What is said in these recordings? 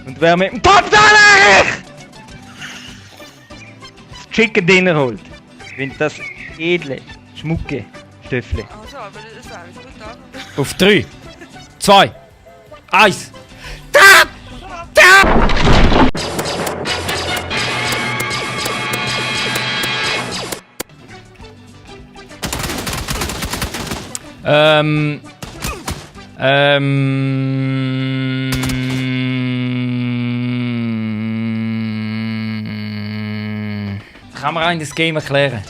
Und wer mit dem Kopf da das Chicken Dinner holt, gewinnt das edle, schmucke Stöffle. Also, aber das wäre gut an. Auf 3, 2, 1. Kann man rein das Game erklären?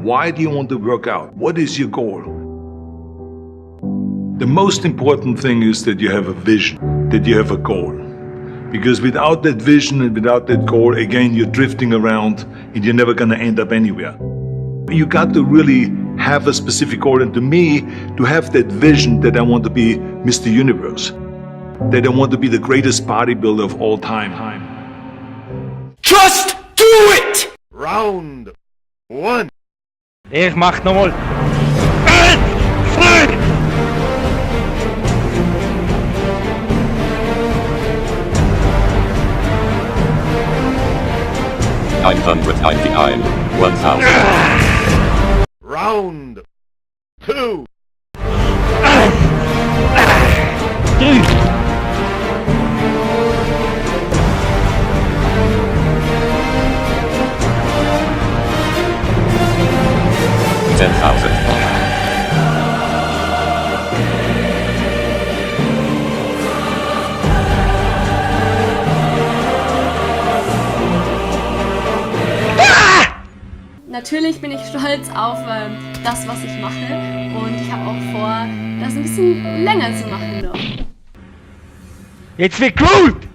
Why do you want to work out? What is your goal? The most important thing is that you have a vision, that you have a goal. Because without that vision and without that goal, again, you're drifting around and you're never gonna end up anywhere. You got to really have a specific goal, and to me, to have that vision that I want to be Mr. Universe, that I want to be the greatest bodybuilder of all time. Just do it! Round 1. Ich mach nochmal. $999, 1000. Round 2. $10,000. Natürlich bin ich stolz auf das, was ich mache, und ich habe auch vor, das ein bisschen länger zu machen noch. Jetzt wird gut!